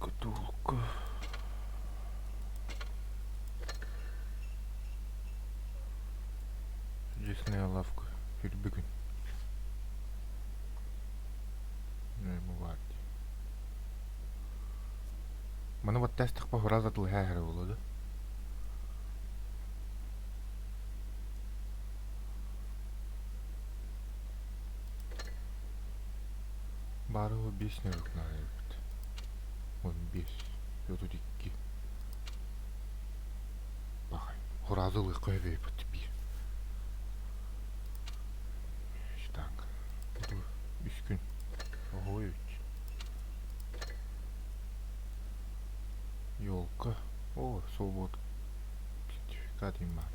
Шкатулка. Чудесная лавка. Бүгүн. Маны баттаастахпа фраза тылыһа эрэ буолуо да. Баарыһы биэс нөрүк наада эбит. 15, 32. Бахай. Фраза ылыахха эбит биир. Штанга. Үс күн. Оһой Елка. О, свобод. Сертификат им баар.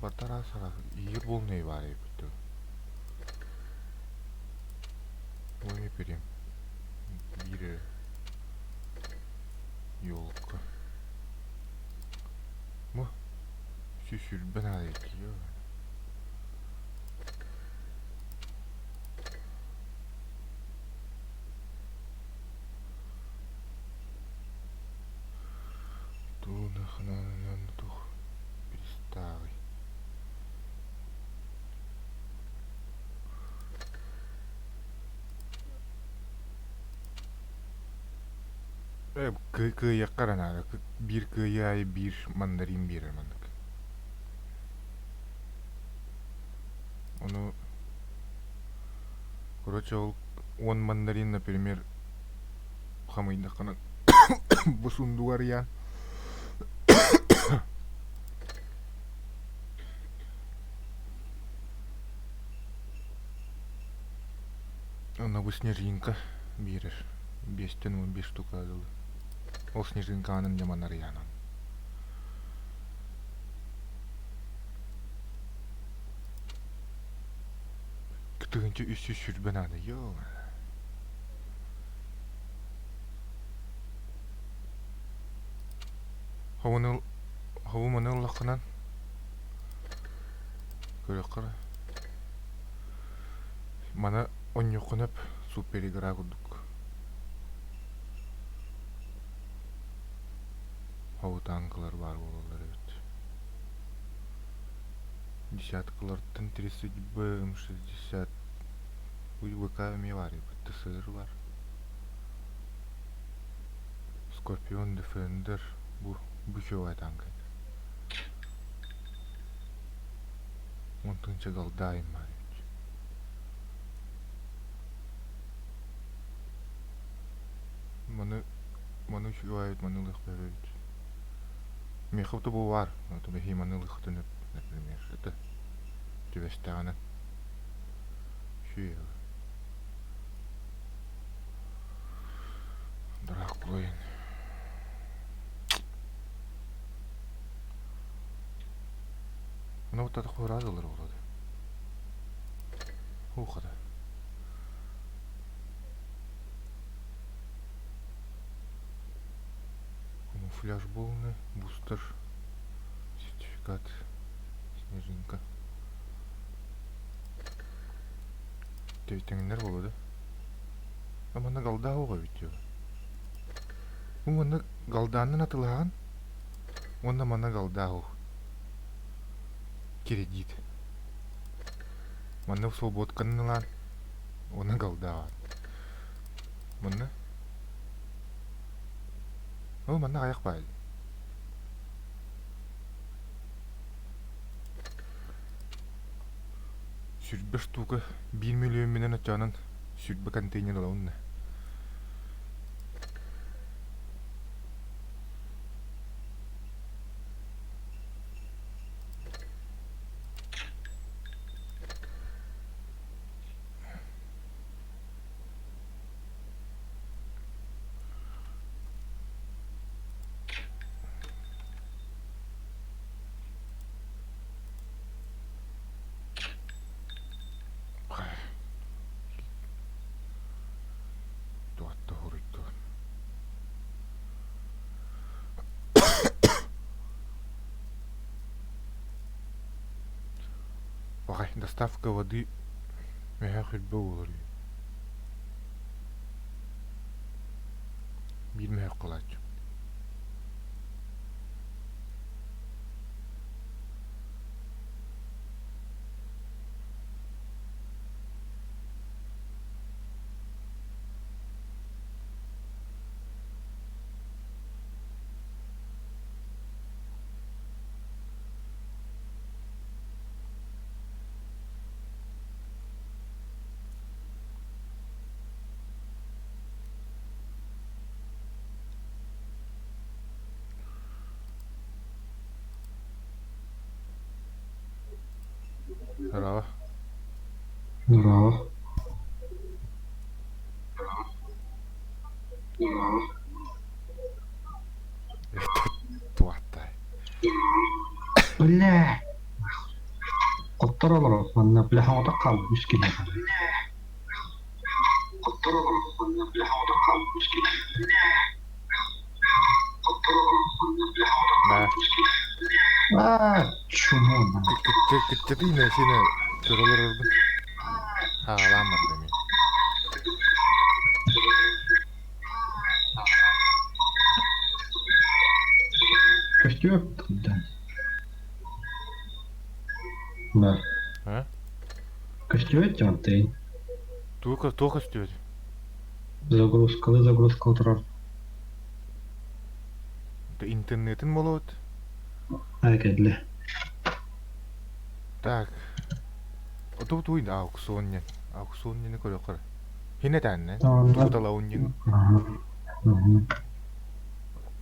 Батара сара иир болнай баар эбит. Ой, берем. Биир елка. Бу сүсүрбэ наада эбит. Туох приставый. Кыайыахха эрэ наада. Биир кыайыы аайы биир мандарин биэрэр маннык. Ону короче ол уон мандарин, например, хамыйдаххына бу сундугу арыйаан Онно бу снежинка биэрэр. Биэстэн 15 штука дылы. Ол снежинкаанын дьаман арыйаанан. 1320 наада. Йоо. Хобуну хобу маны ыллаххынан көрүөххэ Маны онньуоххун өп супер игра курдук. Хобу танкалар баар буолаллар эбит. Десяткалартан 30Б, М60 ВК эмиэ баар эбит, ТСР баар. Скорпион Defender бу бу үчүгэй танка этэ. Онтунча галдаайым баар эбит. Маны маны үчүгэй эбит, маны ылыахпыт эбит. Миэхэ бу баар, бэһии маны ылыахтын например, это түбэстэҕинэ. Үчүгэй Дракулайн. Ну вот это хуразылар болады. Ухада. Камуфляж полный, бустер, сертификат, снежинка. Тэҥнэр буолуо да? А манна голда оҕо эбит дии. Бу манна голдааннан атылаһаҕын уонна манна голда оҕо. Кредит. Манна свободканы ылаан уонна голдаҕын. Манна Ол манна аҕыйах баай. Сүүрбэ штука биир мөлүйүөммүнэн оччоонон сүүрбэ контейнер ылабын да. Туотта хоруйдуон. Баҕай, доставка воды мөһөөх үрбэ буолар үһү. Биир мөһөх кылааччы. Здорово. Здорово. Туохтай. Бля! Хотторо олорор манна бля хаҥата хаалбыт үс киһи. Да. Аа, чмо Кыччатый нэсине көрөлөр Хаалаан барда эмиэ. Көстүөп да. Да. А? Көстүбэт дьонтон. Туох туох көстүбэт? Загрузкалы загрузка турар. Интернетин болот. Аа кэллэ. Так. Оту туй да аукцион диэн. Аукцион диэни көрүөххэ. Хин этэннэ. Тугу талаун диэн.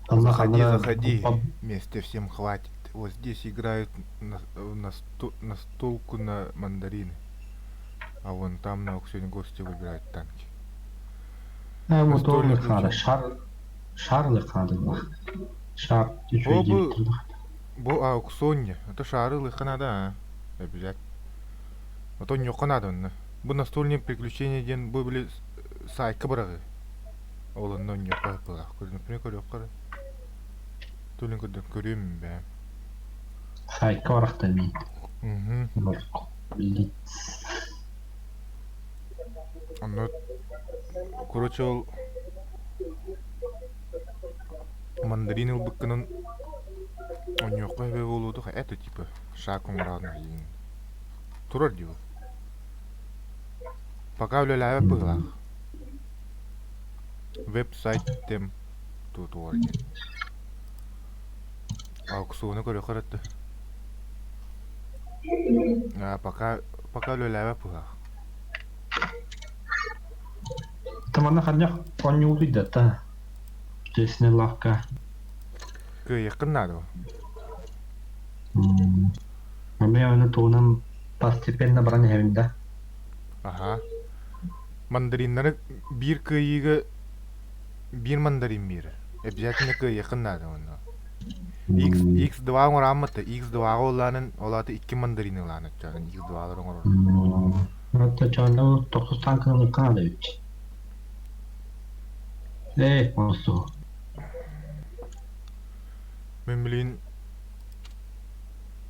Заходи, заходи. Места всем хватит. Вот здесь играют на, на, на столку на мандарины. А вон там на аукционе гости выбирают танки. А мотор хаада шар шарлы хаада шар О, бу бу аукционе. Это шары лыха надо, а? Обязательно. А то ньоххо наада онно. Бу настольные приключения диэн бу били саайка быраҕыы. Ол онно ньоххо ыппылаах. Көрүнүппүнэ көрүөххэ эрэ. Түлүн көрдөн көрүөм бээ. Саайка барахта мин. Угу. Онно короче ол мандарин ылбыккынан онньуохха эбэ буолуотух это типа шаг оҥороон айыын Турар дии ол. Пока үлэлээбэт быһыылаах. Веб-сайт тем туотугар диэн. Аукциону көрүөххэ эрэ А, пока пока үлэлээбэт быһыылаах. Тамана ханньах оонньуулуй да та. Честный лавка. Кыайыаххын наада ол. Эмиэ ону тугунан постепенно баран иһэбин да. Аһаа. Мандариннары биир кыайыыга биир мандарин биэрэр. Обязательно кыайыаххын наада онно. X X2 оҥорааммыт да X2-ҕа ыллаанын ол аата икки мандарин ылаан оччоон X2-лар оҥорор. Это чоонно тохсус танканы Канада эбит. Эй, оҥостуу. Мин билигин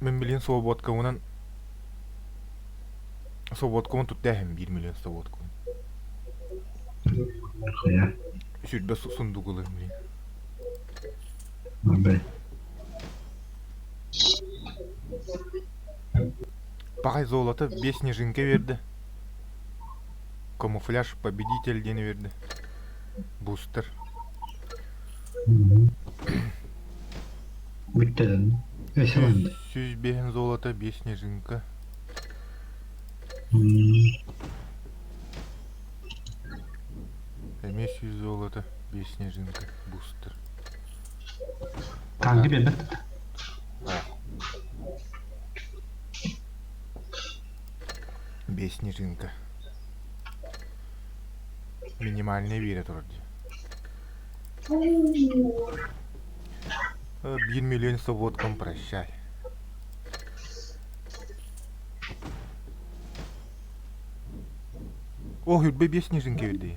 Мин билигин свободкабынан свободкабын туттааһын биир миллион свободкабын. Сүүрбэ сундук ылыам билигин. Пахай золото биэс снежинка биэрдэ. Камуфляж победитель диэни биэрдэ. Бустер. Бүттэ Сүүс биэһин золото, биэс снежинка. Эмиэ сүүс золото, биэс снежинка, бустер. Танги биэрбэт Биэс снежинка. Минимальный биэрэ турар дии. Биир миллион сводкам прощай. О, үрбэ биэс снежинка биэрдэ.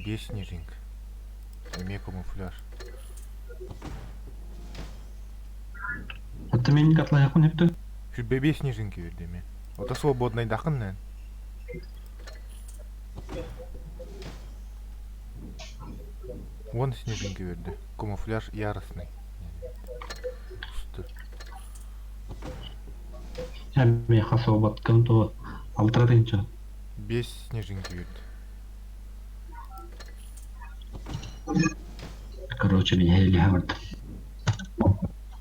Биэс снежинка. Эмиэ камуфляж. Оттон мин котлайахпын өптө. Сүрбэ биэс снежинка биэрдэ эмиэ. Ото свободнайдаххын нэн. Уон снежинка берді. Камуфляж яростный. Усты. Миэхэ суобаткын туо алтыра тыһыынча. Бес снежинка берді. Короче, меня Илья бардым.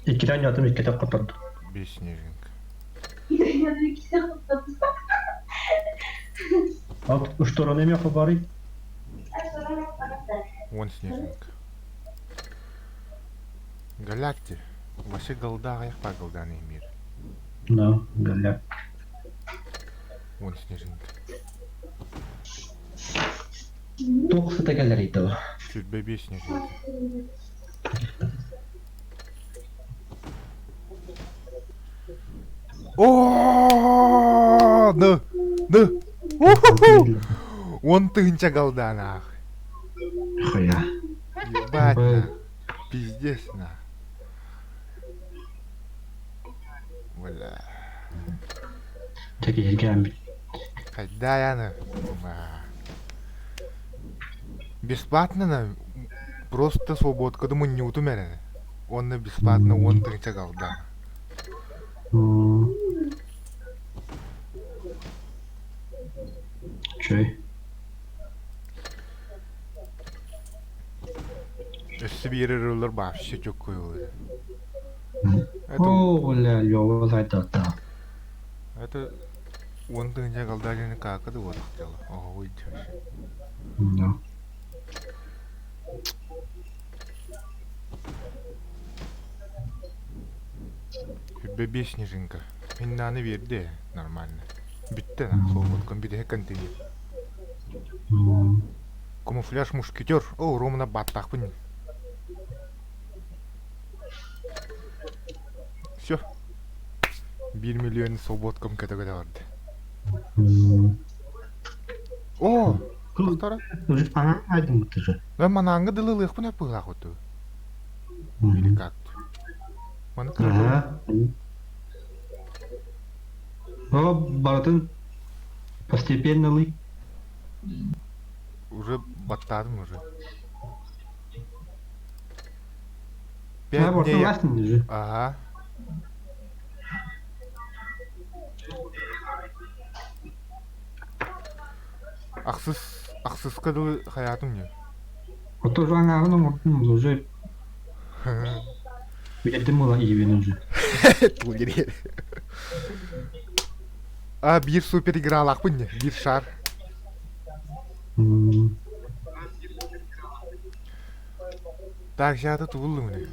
Иккитэ оонньоотум, иккитэ хоттордум. Бес снежинка. От устуруну эмиэ хобарый? Уон снежинка. Галакти. Вообще голда аҕыйах пагалдаан имир. Ну, галяк. Уон снежинка. Туох сыта кэлэрий доо? 25 снежинка. О, ны, ны. Уон тыһыынча галданаах. Хуя. Ебать на. Пиздец на. Бля. Чэкиһиргээммит. Хайда яны. Бесплатно на просто свободка мунньуутум эрэ. Уонна бесплатно уон тыһыынча галда. Чөй. Өссө биэрэр ыллар вообще чоккуй Это О, бля, Лёва зайдата. Это уон тыһыынча галда диэни каака да буолах дьала. Оһоҕуй вообще. Да. 25 снежинка. Иннаны биэрдэ нормально. Бүттэ на суолбуткун бүтэһик контейнер. Камуфляж мушкетер. О, Романа баттахпын. Все. 1 миллион свободкам көтө-көтө барды. О, тохтора. Уже ана айдым же. Да манаңы дылы лыхпын аппылах оту. Или как? Маны Ага. О, барытын постепенно лый. Уже баттадым уже. А, Пять вот дней. властный же. Ага. Ахсыс, ахсыска дылы хаятым не. Вот тоже аңағын оңыртын уже билетим була иебен уже. А, биир супер игралаахпын не, биир шар. Так, жаата тугуллум не.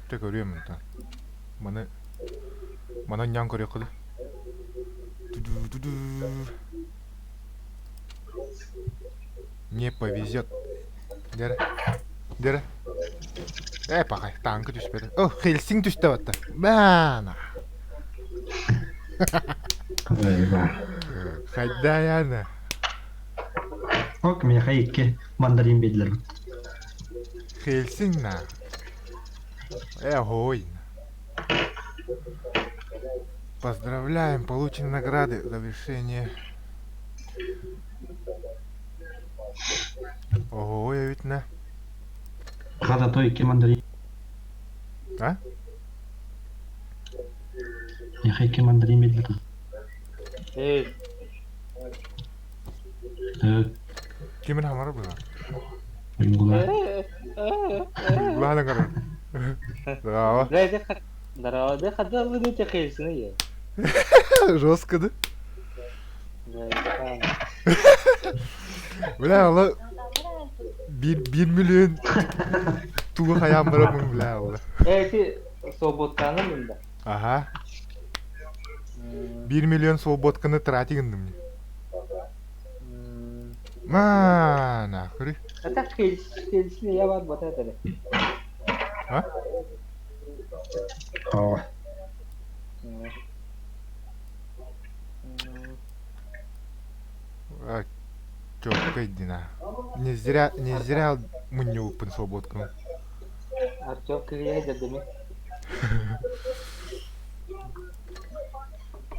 Те көрүөм онтон. Маны маны ньян көрүөххү Не повезет. Дere. Дere. Э, пахай, танка түспэт. О, Хельсинг түстэ батта. Бана. Хайдаяна. Ок, миэхэ икки мандарин биэрдилэр. Хельсинг на. Э, ой. Поздравляем, получены награды. Завершение. Ого, я ведь на. Хата то икки мандарин. А? Миэхэ икки мандарин биэрдилэр. Эй, Кимин хамара была? Уйгула. Уйгулаана көрөр. Здорово. Бля, Здорово, да хотел бы ты хельсин, я. Жестко, да? Да, Бля, ола 1 миллион тугу хайаан барамын, бля, ола. Эй, ты свободканы мында. Ага. 1 миллион свободканы тратить гындым. Ма, нахуй. Это хельсин, я бар вот это. А? О. А, чётко дина. Не зря, не зря мунньубуппун свободканы. Артем кирия дедими.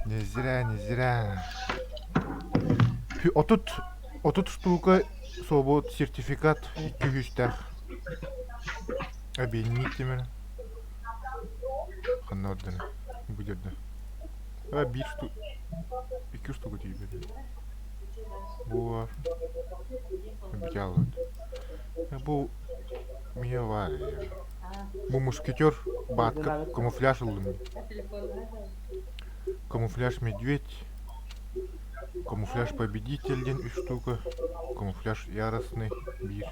Не зря, не зря. 30 штука свобод сертификат 200-тээх. Объединить тимир. Ханна ордена? Бу жерде. А, биир штук. Икки штука тиийбэт. Бу Битялот. Бу мия бар. Бу мушкетер баатка камуфляж ыллым. Камуфляж медведь. Камуфляж победитель диэн үс штука. Камуфляж яростный биир.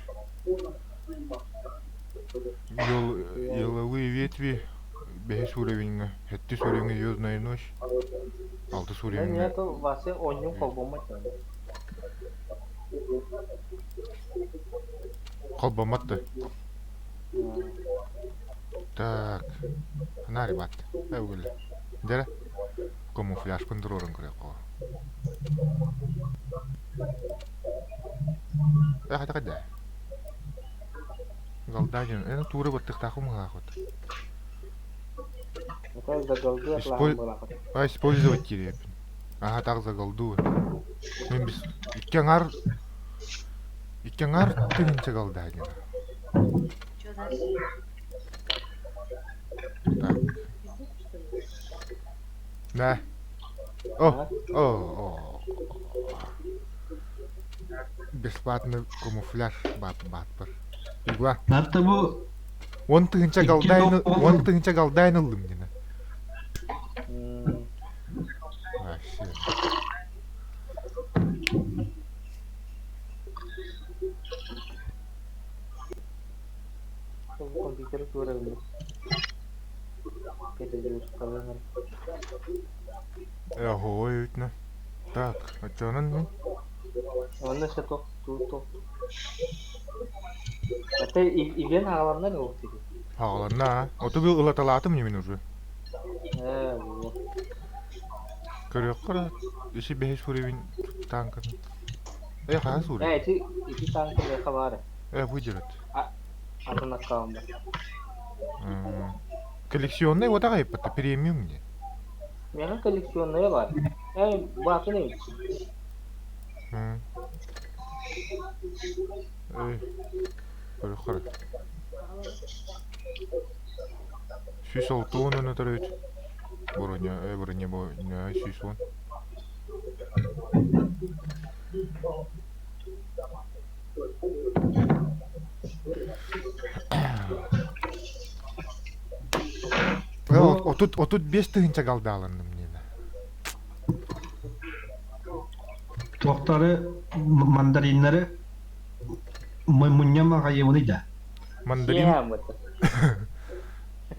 Еловые ветви бэһис уровеньҥа, сэттис уровеҥҥа Звездная ночь, алтыс уровеҥҥа Вася оонньуу холбоммот Холбоммот да. Так, нари бат. Эвгүлэ. Дьэрэ, камуфляжпын туруоран көрүөххэ. Э, хата да. Голда диэн, эн туура баттыктаах умаһаахыт. А, использовать кириэппин. Аха, так за голду. Мин бис икки аҥаар тыһыынча голда диэн. Так. Да. О, о, о. Бесплатный камуфляж бат баатпар. Игла. Надо бу 10 000 голдайн 10 000 голдайн ыллым дина. Вообще. Компьютер тура Ого, үтнэ. Так, оччонон мин Онно се тох ту Это ивен аҕаланнар ол тиги. Аҕаланна, ото бил ылаталаатым мин уже. Ээ, вот. Көрүөххэ isi бэһис уровень танкын. Э, хаһыс уровень? Э, ити ити танка миэхэ баар. Э, выдержит. Атын аккаунда. Коллекционный вот аҕай премиум не. Миэхэ коллекционная баар. Э, баатын эбит. Эй, көрүөххэ. 160 өтөрөйт. Броня, броня, броня, 110. 35 000 голдаланным нина. Туохтары мандариннары мунньама хайыбыный да. Мандарин.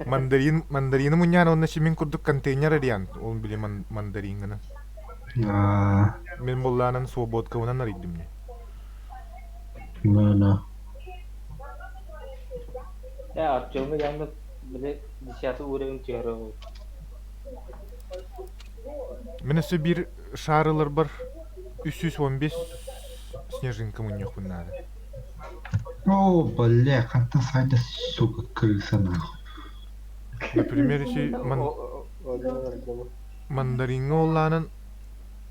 Мандарин, мандарины мунньаан онно симин курдук контейнер ариан, ол били мандарингана. Мин буллаанан свободкабынан арыйдым не. На на. Э, Артемы янда били десятый уровень түһэр Мин өссө биир шаарыларбар 315 снежинка мунньуохпун наада. О, бля, ханта сайда, сука, крыса нахуй. Например, если мандариҥҥа оллаанан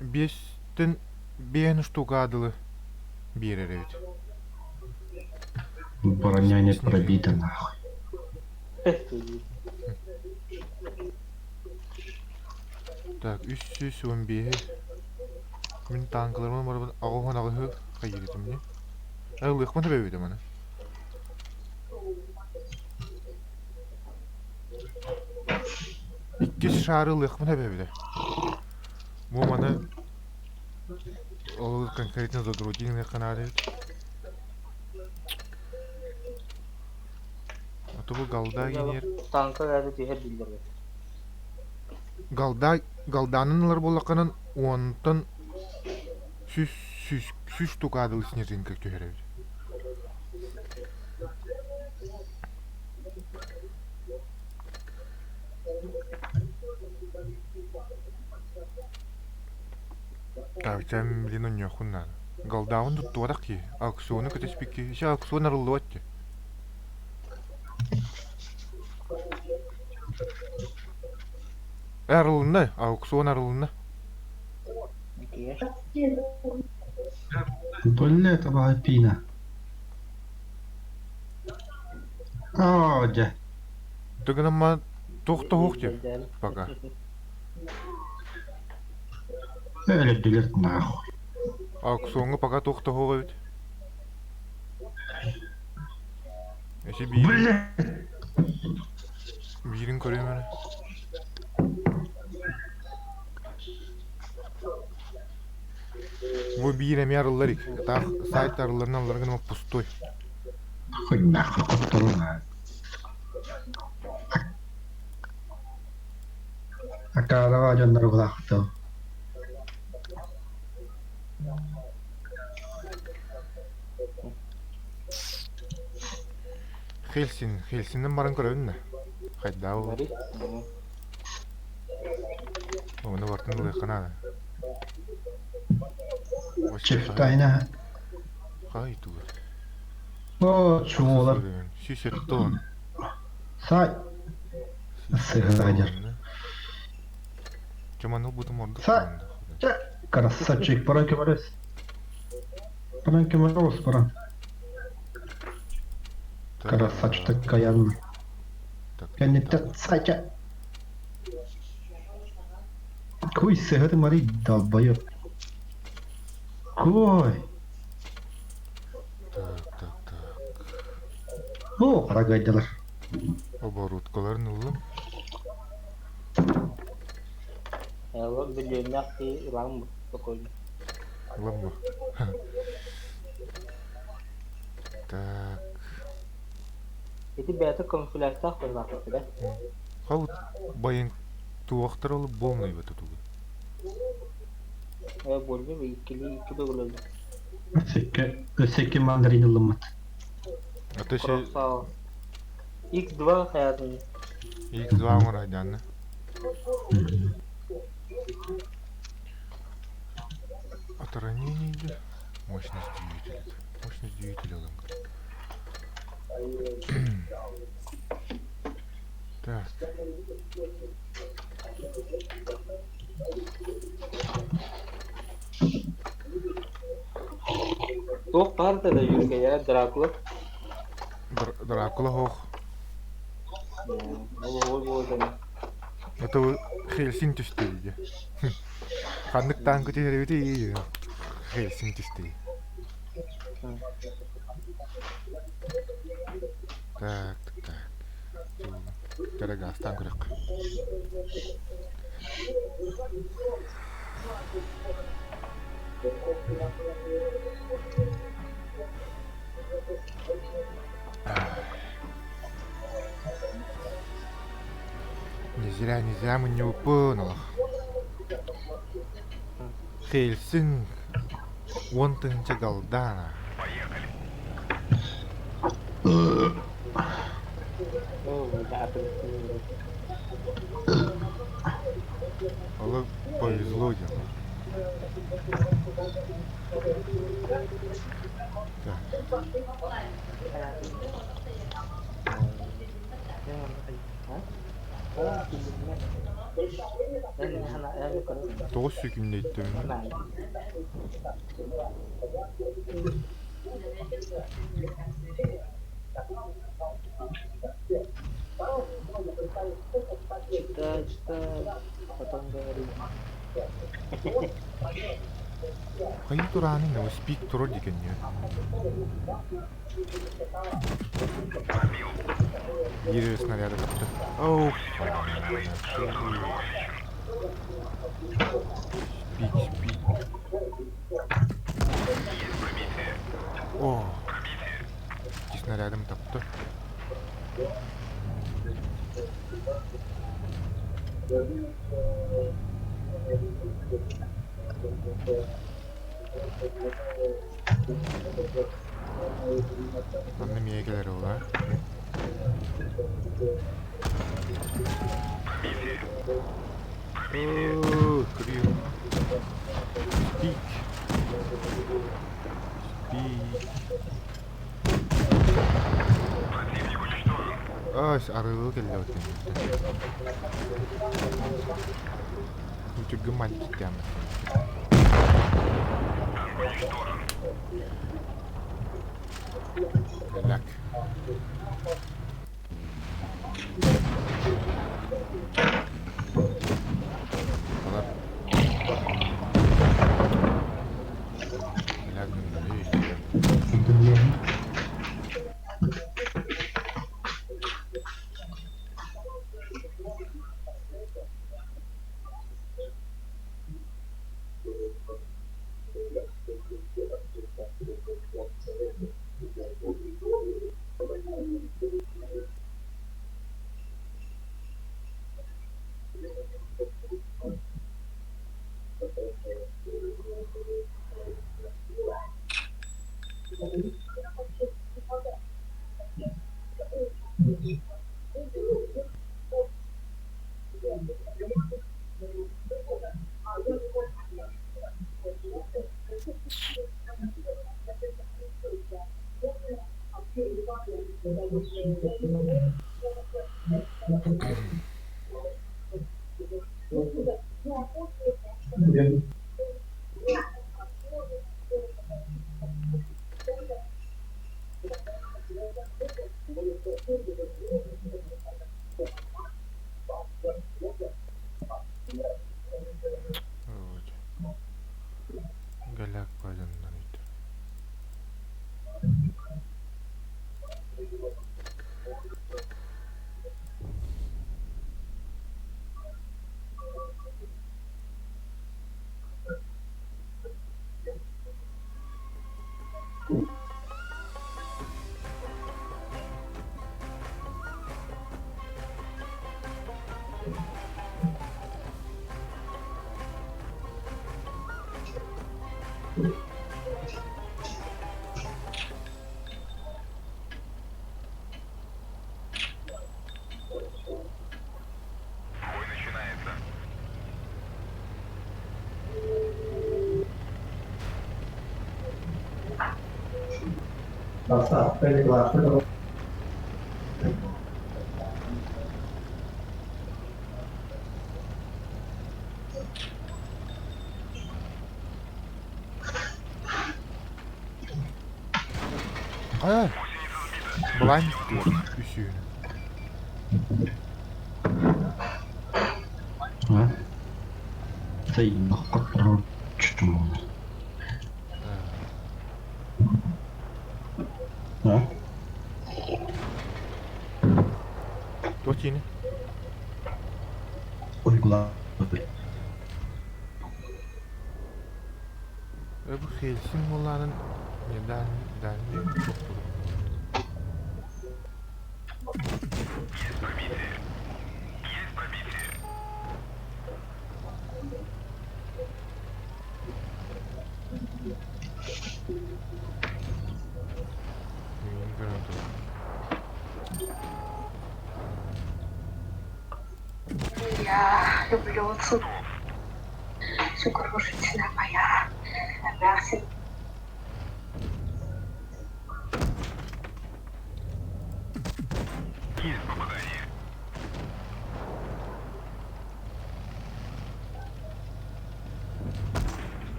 биэстэн биэһин штука адылы биэрэр эбит. Броня не пробита нахуй. Так, 315-и. Мин танкаларым барабын 88-ы хайыырытым не? Ылыахпын тэбэбитим аны. Иккис шаары ылыахпын тэбэбитэ. Бу маны ол конкретно задротин ылыахха наада эбит. А то бу голда генер Танка кәді түһэр биллэр. Голда голданын ылар буоллаххынан уонтан сүүс сүүс сүүс штука адыл снежинка түһэр эбит. Так, дьэ, блин, онньуоххун наада. Голдаун туттуотах киһи. Аукциону кэтэспит киһи. Ise аукцион арыллыбат дии. Арылынна, аукцион арылынна. Бля, табаһы пина. Оо, дьэ. Тыгынамма туох да суох дии пока. Өлөрдүлэр нахуй. Аукционҥа пока туох да суох эбит. Эси биирин, Бля! биирин көрүөм эрэ. Бу биир эмиэ арыллар ик. Таах сайт арылларынан аллар гына пустой. Хуй нахуй хотторун. Акараҕа дьоннору булаахтыл. Хельсин, Хельсиннэн баран көрөбүн да. Хайдаа ол. Бары. Оны бартын ылыахха наада. Чифтайна. Хай тугу. О, чуолар. Сүүс Сай. Сыһыадьар. Чыманы бутум ордук. Сай. Красавчик, пора көмөлөс. Пора көмөлөс, пора. Красавчик каян. Кэнниттэн сайча. Куй сыһыты мари долбоёб. Кой. Так, так, так. О, харагайдалар. Оборудкаларын ыллым. Ол билиэннээх киһи ылаҥ бу спокойно. Ылам бу. Так. Ити бэйэтэ камуфляжтаах быһыылаах да? Хал байын туохтар ол буолмай бата тугу. Э буолбу иккили икки төгүл Өссө өссө мандарин ылыммыт. Аты се Красава. X2 хаятын. X2 оҥоройдаанна. От ранений Мощность двигателя. Мощность двигателя ылан Так. Туох баар да Юркая Дракула. Дракула хоох. Ол ол буолан. Это Хельсин түстэ дии. Ханнык танка түһэрбити Хельсин түстэ. Так, так. Кэрэ гаастаан көрөххө. Не зря, не зря мы не упыналах. Хельсин уон тыһыынча Галдана. Олох повезло диэн. Так. Тоҕус сүүкүндэ иттим. Читай, читай, потом говори. Хайын турааны новоспик турар дикенне. Биир снаряды тапты. Оу, Спик, спик. О, икки снарядым тапты. Манна миэ кэлэр уола. Оо, кырыым. Спик. Спик. Аас, арыылыы кэллэ кэнниттэн. Үтүргүм мальчик Голяк. Алар. Голяк гыннары. Вот. Голяк бадьаннар ити. Хайа? Былаан үсүүн. А? Сай, чуть. А? Туох киини? Уйгула. Бу Хельсин буолаарын дан дан Я люблю всю крошечная моя. Мясо.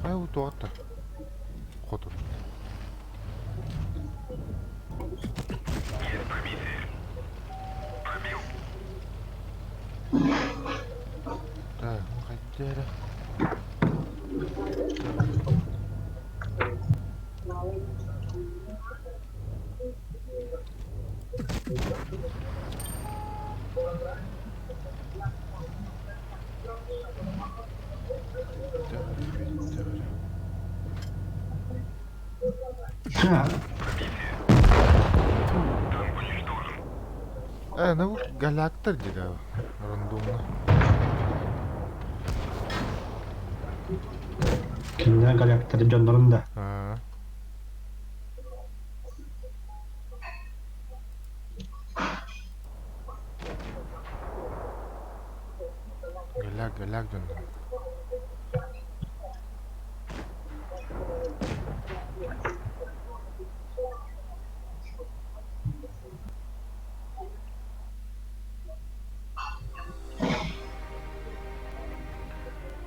Хайа туохта? Хоту. Так, ну хайдера. Ха. Ну галактер дида рандомно. Кинилэр галактары дьоннорун да. А. Голяк, голяк дьоннор.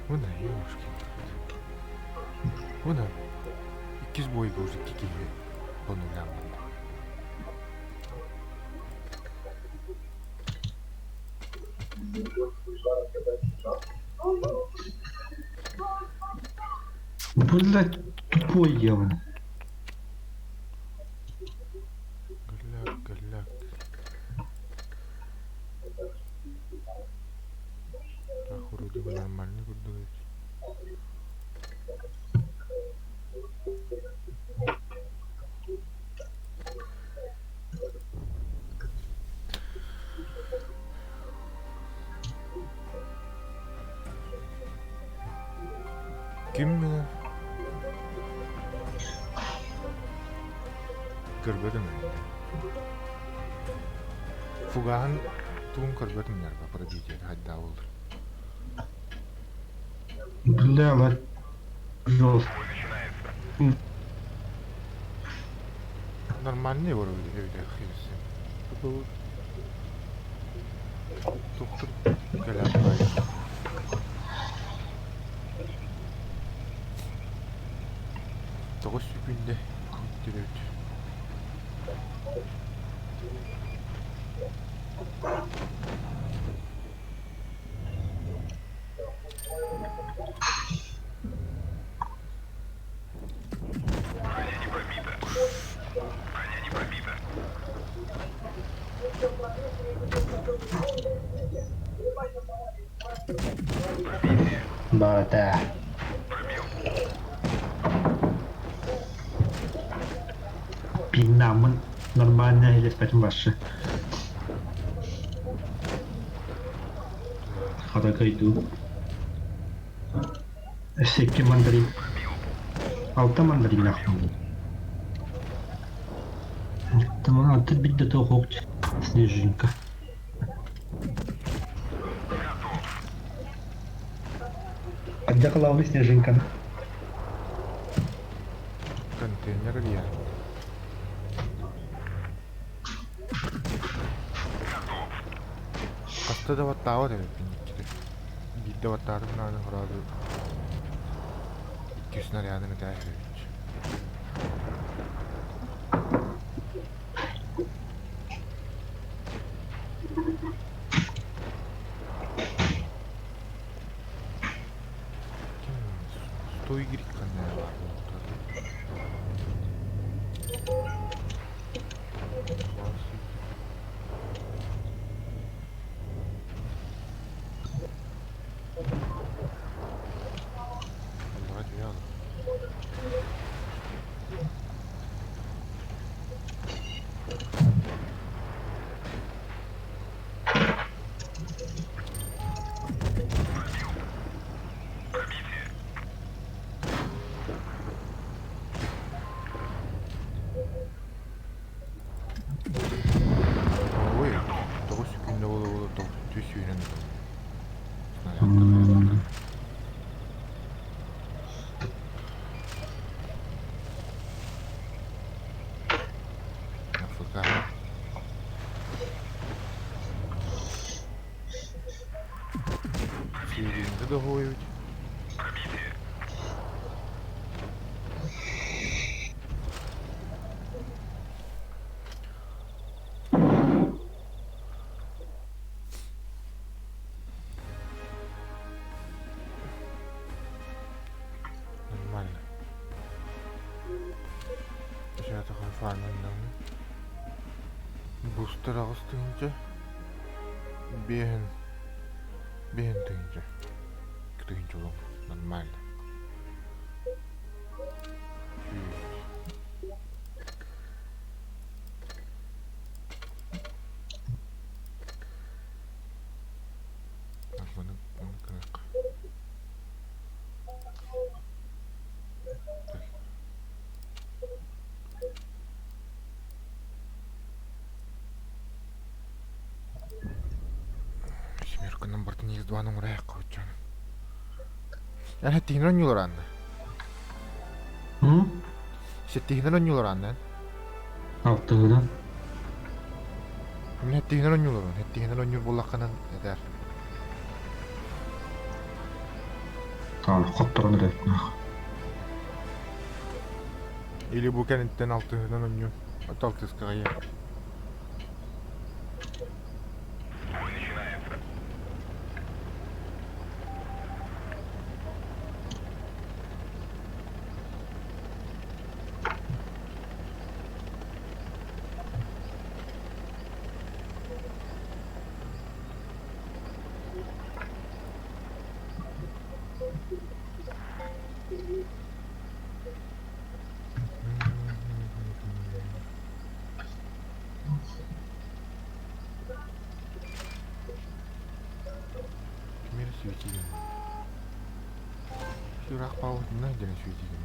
Вон, ёшки. Вон. Иккис бойга уже икки киһи по нулям барда. Блять, тупой я, блин. Голяк, голяк. Так, вроде бы нормально курдук эбит. Ким мені? Көрбөтүм мин. Фугаһын тугун көрбөтүм нерва пробитие хайдаа буолар. Бля, ла- жестко. Нормальный вроде эбит хирсин. Бу Доктор кэлэн Тоҕус секүндэ бүттүбүт. Бата. Пинамын нормально илеспэтин башы. Хата кайду. Секки мандарин. Алта мандарин нахуй. Там она ты бить до того снежинка. А где главный снежинка? Контейнер я. Хаста да баттаабат эбиппин иккитэ. Биирдэ баттаатым даҕаны сразу икки снарядын ытаа эбит. Стой гирик ханна баар буолуохтаах. Аллаҕа түһэ олор. Ой, тоҕус күндэ буола-буола тоҕус сүүнэн снарядтар. АФК. Сииринди доһуойбут. Нормально. Сейчас фарминнан. Бустер аҕыс тыһыынча. Биэһин биэһин тыһыынча. Тыһыынча улам. Нормально. Так, маны маны кырык. Так. Семерканан бартын ез-дваны оҥоройоххо дьон. Эн сэттиһинэн оонньуулар Анна? Сэттиһинэн оонньуулар Анна? Алтыһынан. Мин сэттиһинэн оонньууларбын. Сэттиһинэн оонньуур буоллаххынан этээр. Таал хотторон эрэр. Или бу кэнниттэн алтыһынан онньуом. Алтыскаҕа Ким эрэ сүүтүйэн. Сүрэх паутина диэн сүүтүйэн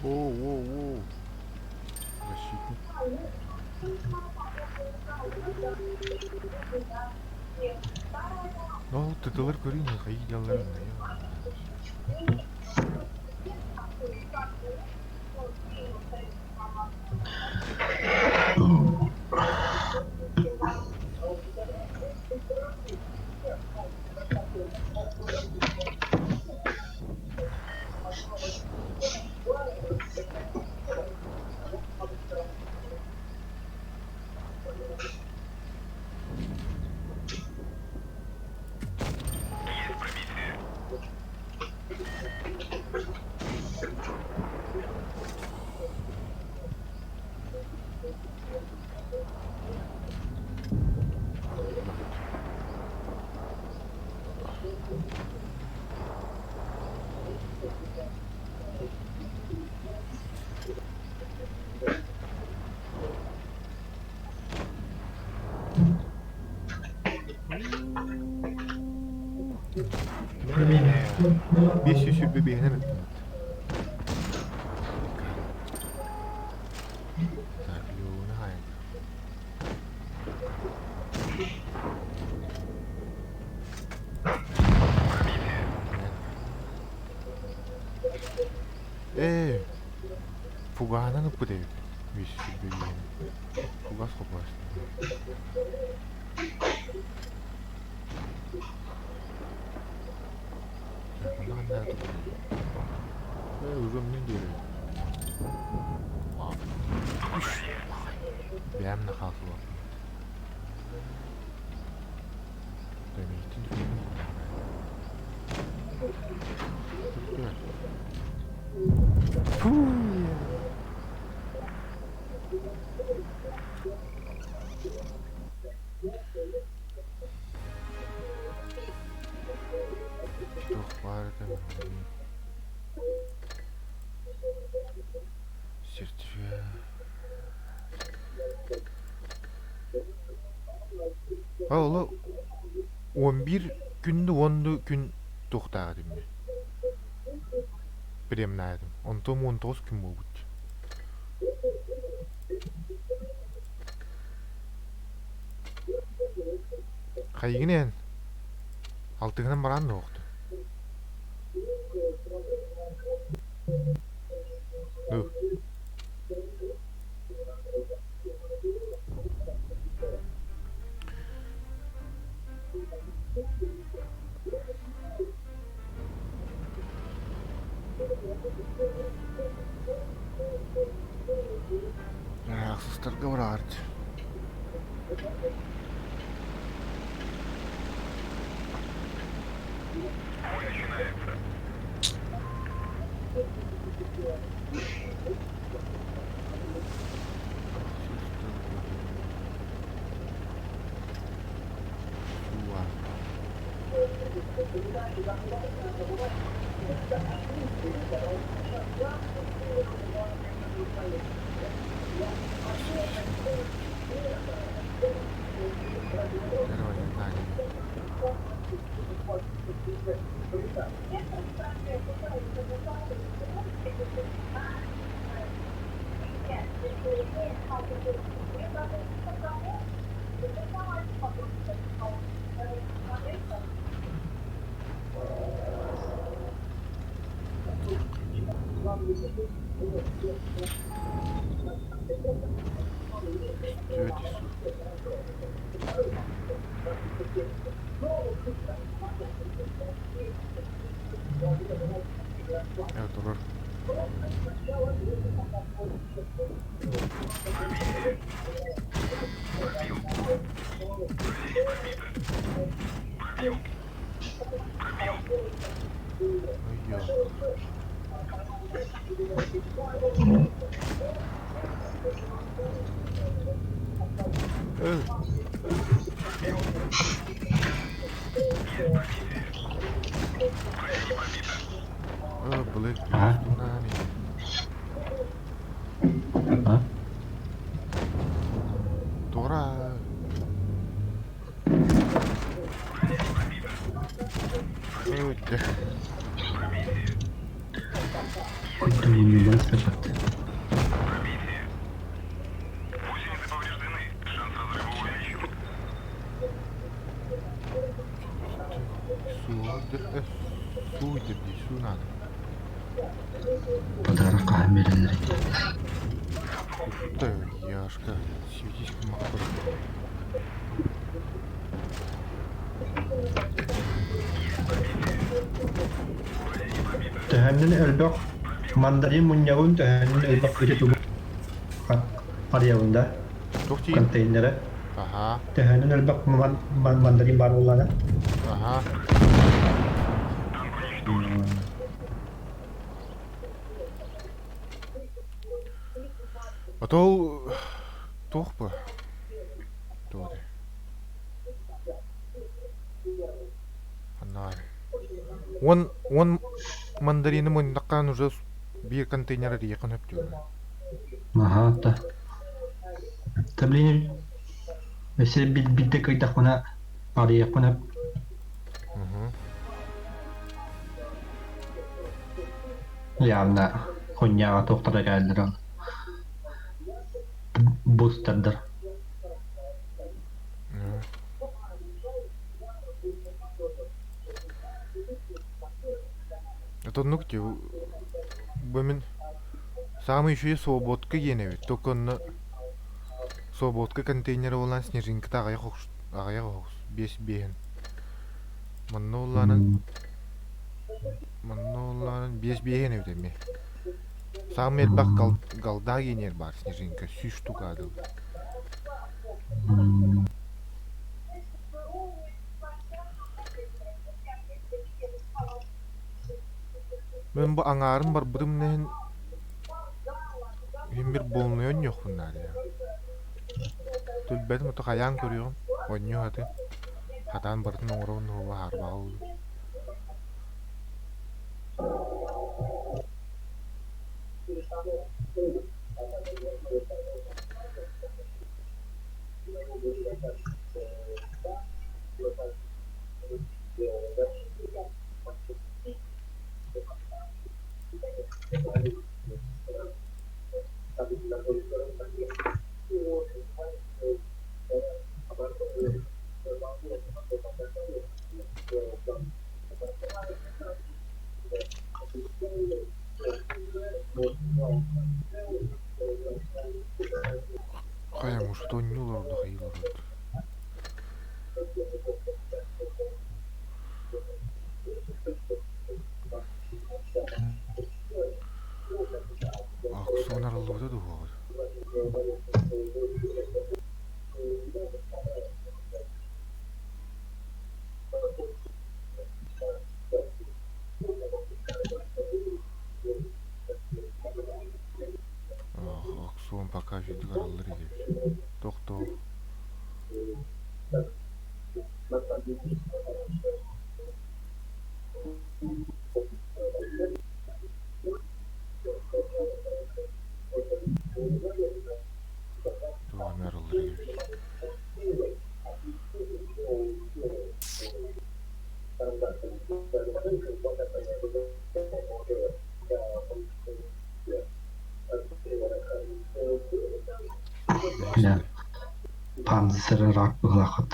Воу, воу, воу. Защитник. Ну, тытылар көрүн хайы дьалларын 525 Так, Леона Ээ, фугаһынан ыппыт эбит. 525 Фугас хопугас. Так, онно ханна туппутуй? Ээ, уже мне диэри. Бэйэм да хаалсыбаппын. Дэмиитин Фу! Туох баар этэ Сертификат. Ол 11 күн 10 күн туохтаах этим Премнаатым. Онтон 19 күн буолбут. Хайыгын эн? Алтыгынан баран да Ну. Ахсыстарга бараарт. Көстүө дии су. Э, турар. Ой, Э, э, Блэк А? плюс нами. А? Тора. Ой, да. Куйдум мунньуллан скачать. Суудыр, э, суудыр дии, суу надо. Подарок хаһан биэрэллэрий? Да, Яшка, светись махтар. Төһөннөн элбэх мандарин мунньабын, төһөннөн элбэх ити тугу арыйабын да Туох тиийин? контейнеры. Аха, Төһөннөн элбэх мандарин баар буоллаҕына. аха. А то ол туох бу? Туох этэй? Ханна Уон уон мандарины мунньаххаан уже биир контейнер эрийиэххин сөп дииллэр. Аһаа да. Таблини өссө биирдэ кыйдахпына арыйыахпын сөп. Угу. Явно хунньааҕа туохтара кээллэр ол бустердар. Это оннук дии бу мин саамай үчүгэй свободка диэн эбит только онно свободка контейнера буолан снежинката аҕыйах аҕыйах оһус биэс биэһин манна улаанан манна улаанан биэс биэһин эбит эмиэ саамай элбэх голда генер баар снежинка сүүс штука дылы. Мин бу аҥаарын барбытым иһин иһин бир буолунуйан оонньуохпун наада. Түлбэтим ото хайаан көрүөҕүм, оонньуу сатыам. Хатаан барытын оҥоробун уһуга хаарбаҕа ыллым. Хайа, может, оонньуу олордо хайыы олордо. Аукцион арыллыбыта дуо? Аукцион пока үчүгдүк арыллар илик. Тохтоо. Туох эмэ арыллар илик. Бля, панциры рак быһыылааххыт.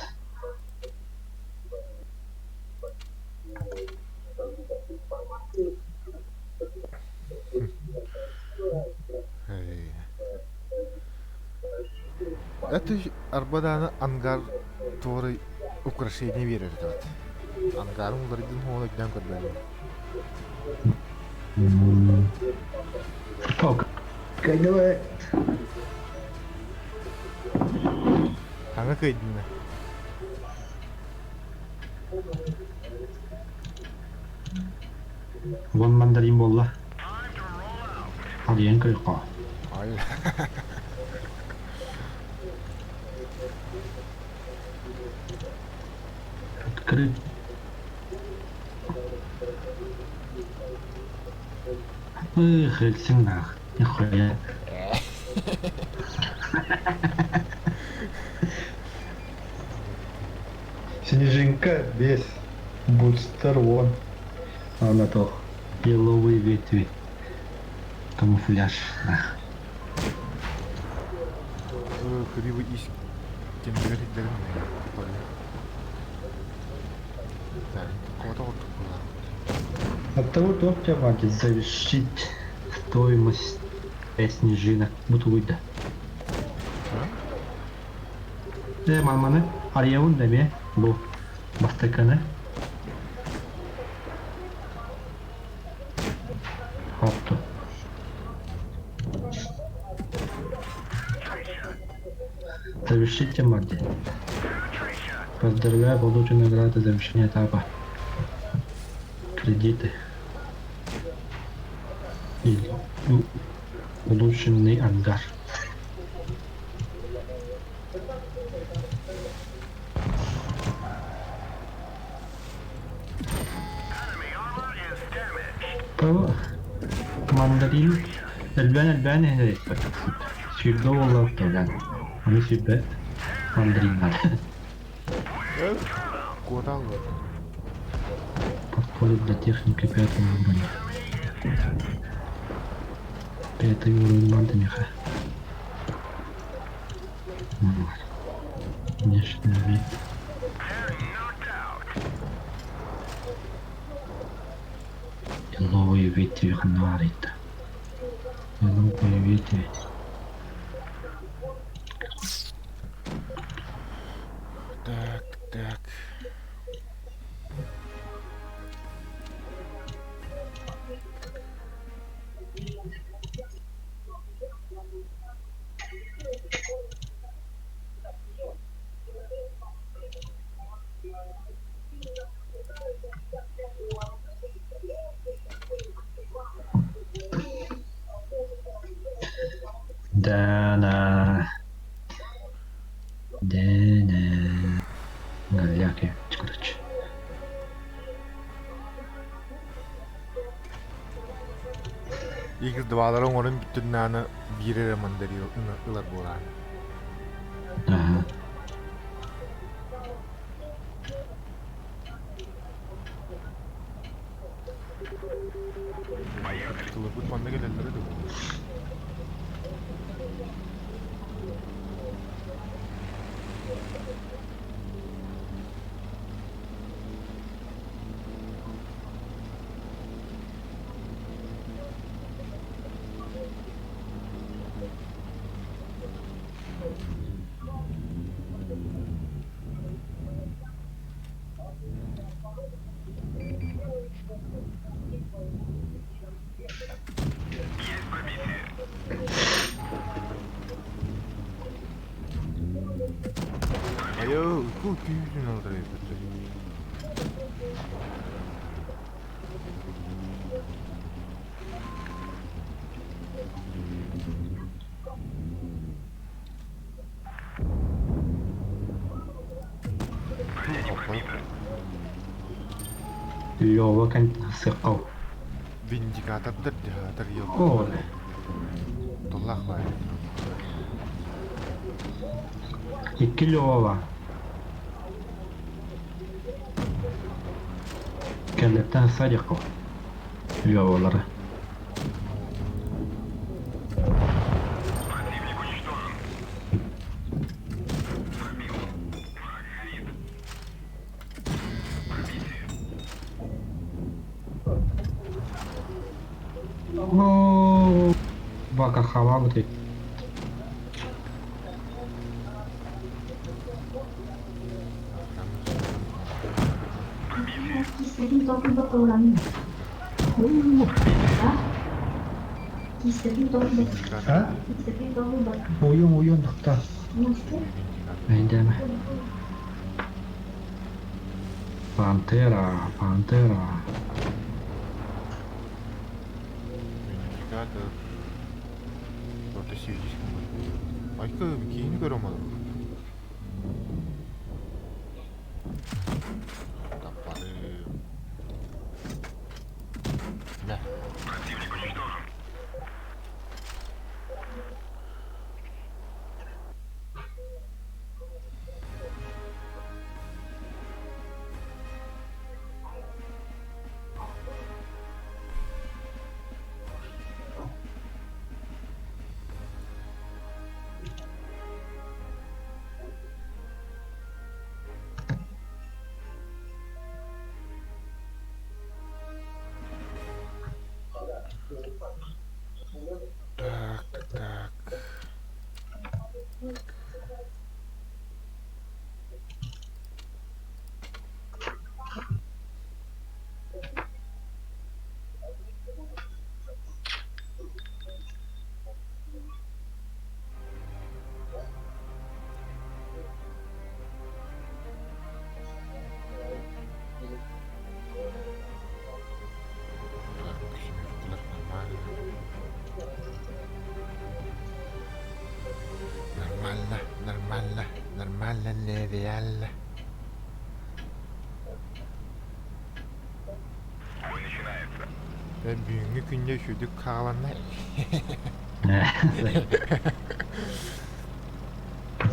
Эй. Это арбадааны ангар туорай украшение биэрэр этибит. Ангарын уларыйдын хуон өйдөөн көрбөтүм. Ок. Кайдавай. Хаҥа кыайдына. Вон мандарин буолла. Алиен көрөххө. Ай. Открыть. Эх, Эльсин нах. Нихуя. Снежинка 5, Бустер 10. Ана тох. Еловые ветви. Камуфляж. Нах. Кривый ис кемдигер хиддерин Кого-то Оттого топ тебя завершить стоимость 5 снежинок. Бутылуйда. Э, маманы, арьявын деме, бу бастаканы. Хопту. Завершите модди. Поздравляю, получу награды завершение этапа. Кредиты. И улучшенный ангар. Того мандарин элбээн элбээн иһэр Сүүрбэ уоллаах кэлэн, аны сүүрбэ мандариннар. Куотал Подходит для техники пятого уровня. Пятый уровень мандамиха. Внешний вид. Еловые ветви хнарита. Еловые ветви. Так, так. Дана. Дана. Галяки, короче. X2-лары оҥорон бүттүннааны биир эрэ мандарин ылар буолаан. Ага. Тылырбыт манна кэлэллэрэ да буолуо. Айоо, ку күүтүн алдар эбит. Лёва кан сыккау. Виндикатордар театр О, Туллах баар. Икки Лёва. Кэллэттэн садикко. Лёвалары. О, Бака хавал ты. Индикатор А? дии. Уйун уйун тохта. Индикатор. Эйдeme. Пантера, пантера. Индикатор. Орто сиэдьискин бу. Айка киһини көрө олорор. Таппарым. Мэ. Так, так, так. Так, семеркалар нормально. Нормально, нормально, нормально, нереально. Бүгүҥҥү күннэ үчүгдүк хааланна.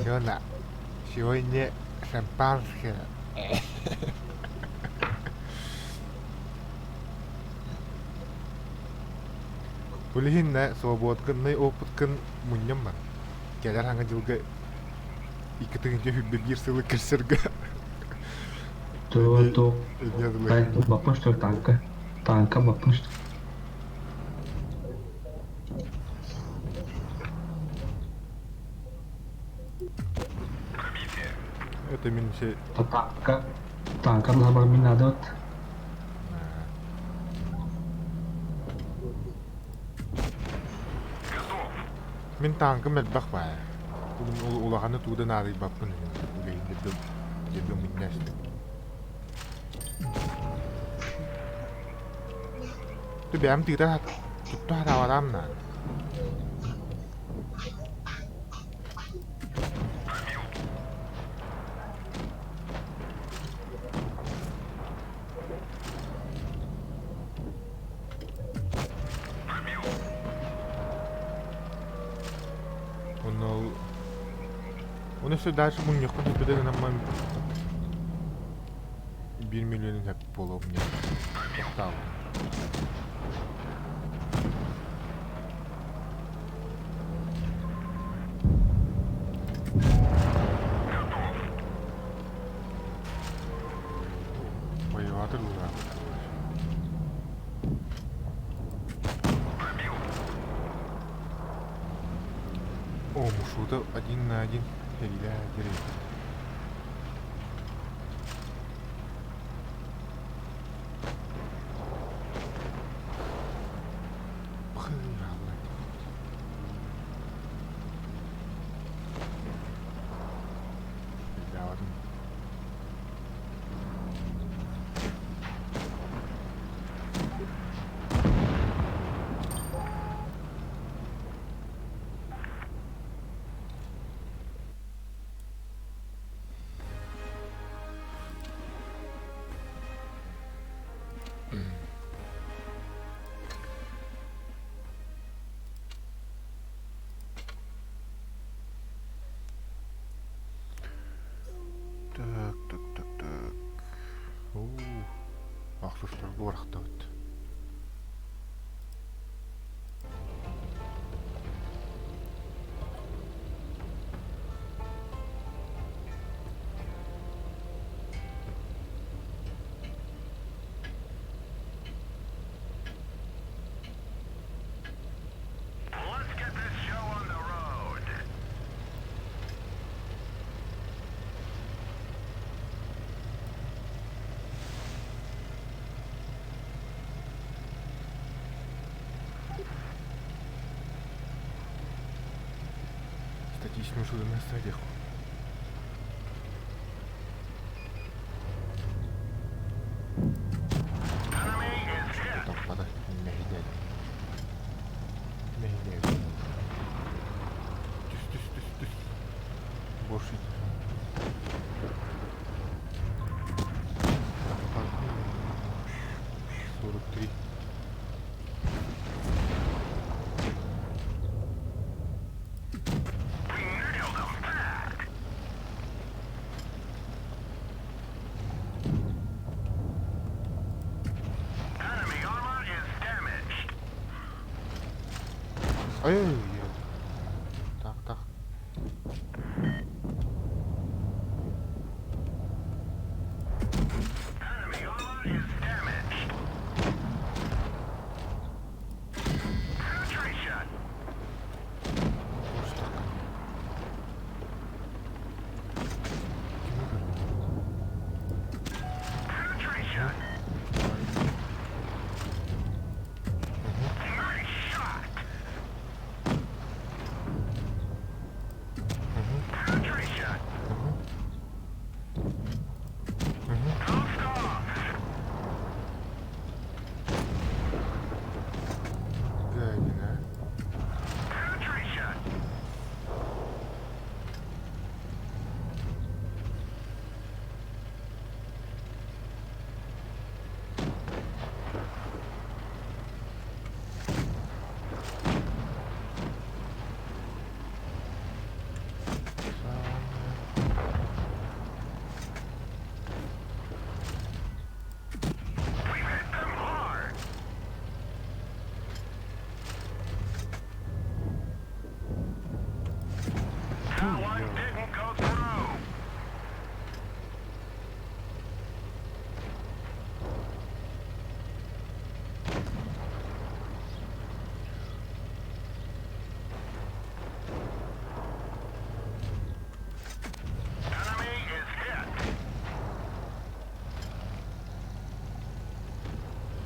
Сёна, сегодня шампанское. Билигин свободканнай опыткын мунньан бар. Кэлэр хаҥа дьылга 2 тыһыынча 21 сылы көрсөргө. То, то, Эмиэ дылы. баппын что ли, танка? Танка баппын что ли? Это мин се То танка, танка лабар мин надо вот. Мин танкым элбэх баар. Улаханы тууда наадыйбаппын үлэһин дебим миннэстим. Ты бэйэм тыыта тутта хатаабатаам наада. Онно Оны өссө дальше мунньахпын сөппөтө гынамман 1 миллионун сөп буолуо мне тохтообутум. Воеватыр буолаабыт. О, мушута один на один. Херия деревья. Пхы, Билбэҕим. Так, так, так, так. Уу, ахсыстарга барахтабыт. Смешно стадиях. Топпата мэһэйдээт. Мэһэйдээт. Түс түс түс түс. Больше. 43. Ай-ай-ай. Так, так. Гадина.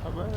Абай.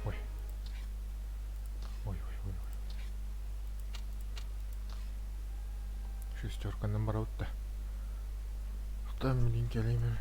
Ой. Ой, ой, ой, ой. Шестерканан барабыт да. Там билин кэлэймэр.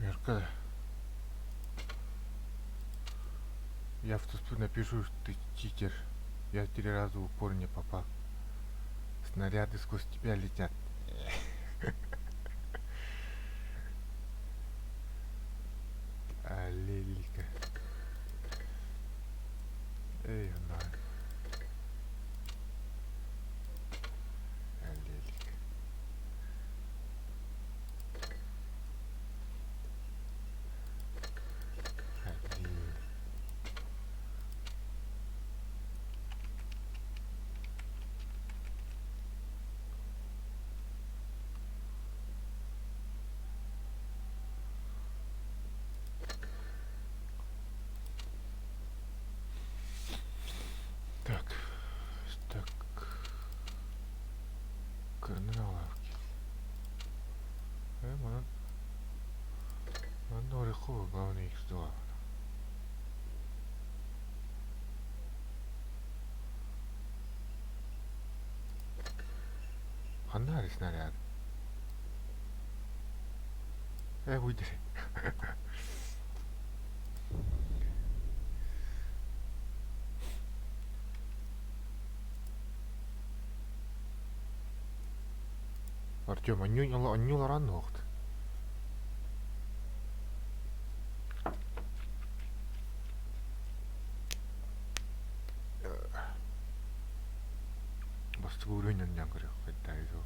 Восьмерка. Я в тут напишу, что ты читер. Я три раза в упор не попал. Снаряды сквозь тебя летят. Аллелика. Эй, оннооҕор Эллиэлик. Эллиэл. Так, так. Кырнын лавки. Э, манан... Манна ореховый, главный X2. Ханна снаряд? Э, выйди. Артем, аннюларан нохт. Бастакы уровень анньан көрүөх хайдаа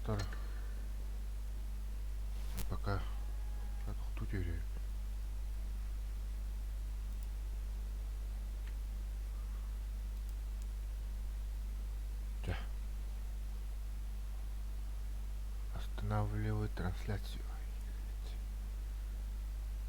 Доктор, пока тохтуу түһэрээбит. Чэ. Останавливаю трансляцию.